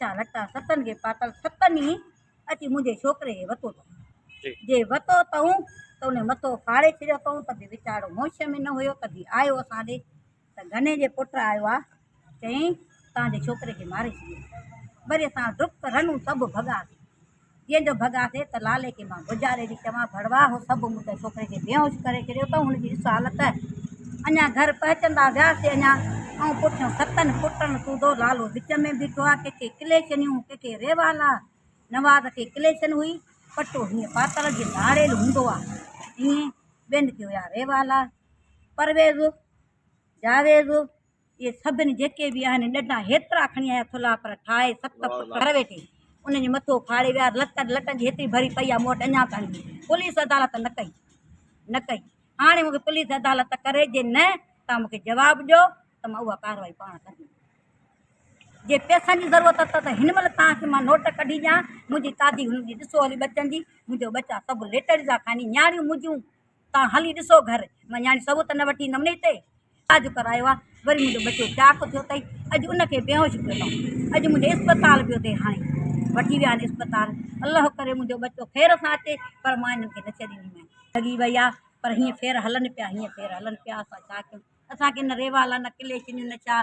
ڪڇا لٽا ستن کي پاتل، ستن ئي اچي منهنجي ڇوڪري کي وتو اٿئون. جي وتو اٿئون ته ان مٿو ڦاڙي ڇڏيو اٿئون، ته به ويچارو هوش ۾ نه هيو، ته به آيو اسان ڏي ته گني جي پٽ آيو آ، چيائين توهان جي ڇوڪري کي ماري ڇڏيو. وري اسان ڊڪ رنون سڀ ڀڳاسين. جيئن جو ڀڳاسين ته لالي کي مان گذاري ڏي چوان ڀڙوا هو سڀ منهنجي ڇوڪري کي بيهوش ڪري ڇڏيو اٿئون، هن جي ڏس حالت. اڃا گهر پهچندا وياسين اڃا ۽ پٺيون ستن پٽن سوڌو لالو وچ ۾ بيٺو آ، ڪنهن کي ڪليشنيون ڪنهن کي ريوالا. نواز کي ڪليشن هئي، پٽو هيئن پاتل جيئن ڌاڙيل هوندو آ ائين، ٻين کي هيا ريوالا. پرويز، جاويد، اهي سڀني جيڪي به آهن ڏنڊا هيترا کڻي آيا ٿلها پر ٺاهي ست پٽ گهر ويٺي انهن جي مٿو ڦاڙي ويا. لٽن لٽن جي هيتري ڀري پئي آهي مون وٽ اڃا تائين پوليس عدالت نه ڪئي نه ڪئي. هاڻي مون کي پوليس عدالت ڪري، جي نه توهان مون کي جواب ڏيو ته مان اها ڪارروائي پاڻ ڪنديس. جي پئسن جي ضرورت اٿو ته هن مهل توهان کي مان نوٽ ڪڍي ڏيان. منهنجي تادي هن ڏينهن ڏسو هلي ٻچن جي، منهنجو ٻچا سڀ ليٽڙي ٿا کائن نياڻيون منهنجون. تان هلي ڏسو گهر، مان نياڻي ثبوت نه وٺي ايندم نه هتي. علاج ڪرايو آ، وري منهنجو ٻچو چاق ٿيو اٿئي، اڄ ان کي بيهوش ڪيو اٿئون. اڄ منهنجي اسپتال پيو ٿئي، هاڻي وٺي ويا آهن اسپتال. الله ڪري منهنجو ٻچو خير سان اچي، پر مان انهن کي نه ڇڏينديمانء. لڳي وئي آ، پر هيئن ڦير هلن پيا، هيئن ڦير هلن پيا، اسان ڇا ڪيون؟ اسان کي نه ريوالا، نه ڪليشنيون، نه ڇا.